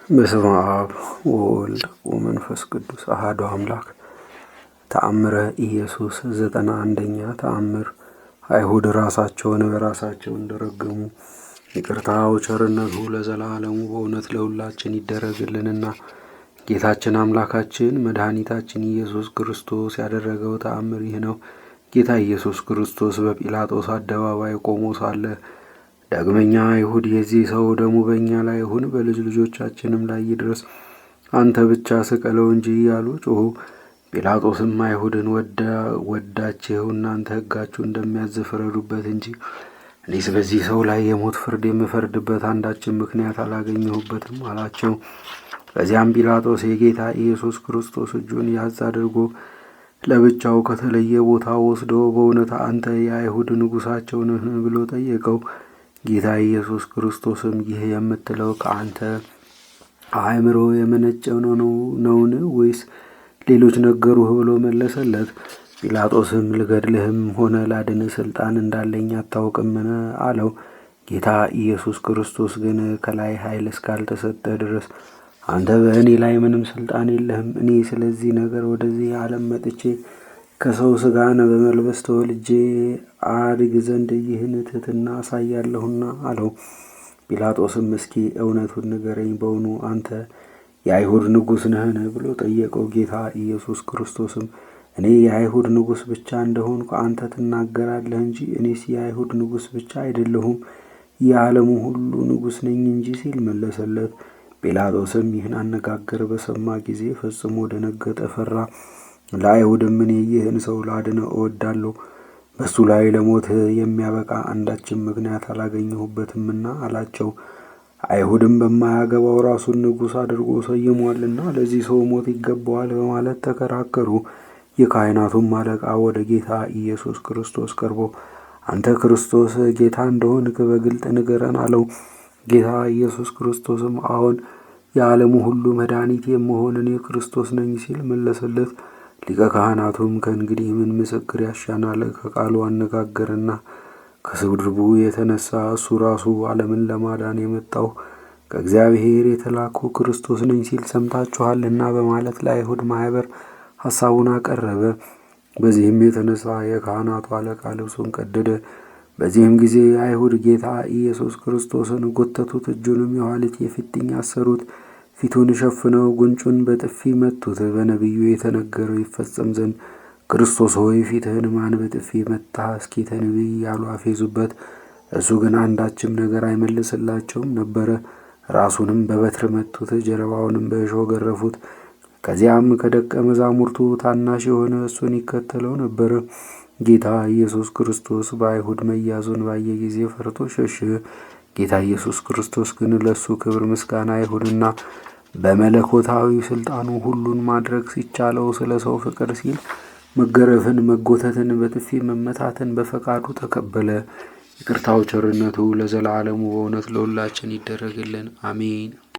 በስመ አብ ወወልድ ወመንፈስ ቅዱስ አሐዱ አምላክ። ተአምረ ኢየሱስ 91ኛ ተአምር። አይሁድ ራሳቸውን በራሳቸው እንደረገሙ ይቅርታው ቸርነቱ ለዘላለሙ በእውነት ለሁላችን ይደረግልንና ጌታችን አምላካችን መድኃኒታችን ኢየሱስ ክርስቶስ ያደረገው ተአምር ይህ ነው። ጌታ ኢየሱስ ክርስቶስ በጲላጦስ አደባባይ ቆሞ ሳለ ዳግመኛ አይሁድ የዚህ ሰው ደሙ በእኛ ላይ ይሁን፣ በልጅ ልጆቻችንም ላይ ይድረስ፣ አንተ ብቻ ስቀለው እንጂ እያሉ ጮኹ። ጲላጦስም አይሁድን ወዳችሁ እናንተ ሕጋችሁ እንደሚያዝ ፍረዱበት እንጂ እኔስ በዚህ ሰው ላይ የሞት ፍርድ የምፈርድበት አንዳችን ምክንያት አላገኘሁበትም አላቸው። በዚያም ጲላጦስ የጌታ ኢየሱስ ክርስቶስ እጁን ያዝ አድርጎ ለብቻው ከተለየ ቦታ ወስዶ በእውነት አንተ የአይሁድ ንጉሳቸው ነህ ብሎ ጠየቀው። ጌታ ኢየሱስ ክርስቶስም ይህ የምትለው ከአንተ አእምሮ የመነጨ ነውን? ወይስ ሌሎች ነገሩህ? ብሎ መለሰለት። ጲላጦስም ልገድልህም ሆነ ላድንህ ስልጣን እንዳለኝ አታውቅምን? አለው። ጌታ ኢየሱስ ክርስቶስ ግን ከላይ ኃይል እስካልተሰጠህ ድረስ አንተ በእኔ ላይ ምንም ስልጣን የለህም። እኔ ስለዚህ ነገር ወደዚህ ዓለም መጥቼ ከሰው ሥጋን በመልበስ ተወልጄ አድግ ዘንድ ይህን ትሕትና አሳያለሁና አለው። ጲላጦስም እስኪ እውነቱን ንገረኝ፣ በውኑ አንተ የአይሁድ ንጉሥ ነህን? ብሎ ጠየቀው። ጌታ ኢየሱስ ክርስቶስም እኔ የአይሁድ ንጉሥ ብቻ እንደሆንኩ አንተ ትናገራለህ እንጂ እኔስ የአይሁድ ንጉሥ ብቻ አይደለሁም፣ የዓለሙ ሁሉ ንጉሥ ነኝ እንጂ ሲል መለሰለት። ጲላጦስም ይህን አነጋገር በሰማ ጊዜ ፈጽሞ ደነገጠ፣ ፈራ። ለአይሁድም እኔ ይህን ሰው ላድነው እወዳለሁ፣ በእሱ ላይ ለሞት የሚያበቃ አንዳችም ምክንያት አላገኘሁበትምና አላቸው። አይሁድም በማያገባው ራሱን ንጉሥ አድርጎ ሰይሟልና ለዚህ ሰው ሞት ይገባዋል በማለት ተከራከሩ። የካህናቱም አለቃ ወደ ጌታ ኢየሱስ ክርስቶስ ቀርቦ አንተ ክርስቶስ ጌታ እንደሆንክ በግልጥ ንገረን አለው። ጌታ ኢየሱስ ክርስቶስም አዎን የዓለሙ ሁሉ መድኃኒት የምሆን እኔ ክርስቶስ ነኝ ሲል መለሰለት። ሊቀ ካህናቱም ከእንግዲህ ምን ምስክር ያሻናል? ከቃሉ አነጋገርና ከስድቡ የተነሳ እሱ ራሱ ዓለምን ለማዳን የመጣው ከእግዚአብሔር የተላኩ ክርስቶስ ነኝ ሲል ሰምታችኋልና በማለት ለአይሁድ ማኅበር ሐሳቡን አቀረበ። በዚህም የተነሳ የካህናቱ አለቃ ልብሱን ቀደደ። በዚህም ጊዜ የአይሁድ ጌታ ኢየሱስ ክርስቶስን ጎተቱት፣ እጁንም የኋሊት የፊጥኝ አሰሩት፣ ፊቱን ሸፍነው ጉንጩን በጥፊ መቱት። በነቢዩ የተነገረው ይፈጸም ዘንድ ክርስቶስ ሆይ ፊትህን ማን በጥፊ መታህ? እስኪ ተንብይ እያሉ አፌዙበት። እሱ ግን አንዳችም ነገር አይመልስላቸውም ነበረ። ራሱንም በበትር መቱት፣ ጀርባውንም በእሾህ ገረፉት። ከዚያም ከደቀ መዛሙርቱ ታናሽ የሆነ እሱን ይከተለው ነበረ። ጌታ ኢየሱስ ክርስቶስ በአይሁድ መያዙን ባየ ጊዜ ፈርቶ ሸሸ። ጌታ ኢየሱስ ክርስቶስ ግን ለእሱ ክብር ምስጋና ይሁንና በመለኮታዊ ስልጣኑ ሁሉን ማድረግ ሲቻለው ስለ ሰው ፍቅር ሲል መገረፍን፣ መጎተትን፣ በጥፊ መመታትን በፈቃዱ ተቀበለ። ይቅርታው ቸርነቱ ለዘላለሙ በእውነት ለሁላችን ይደረግልን፣ አሜን።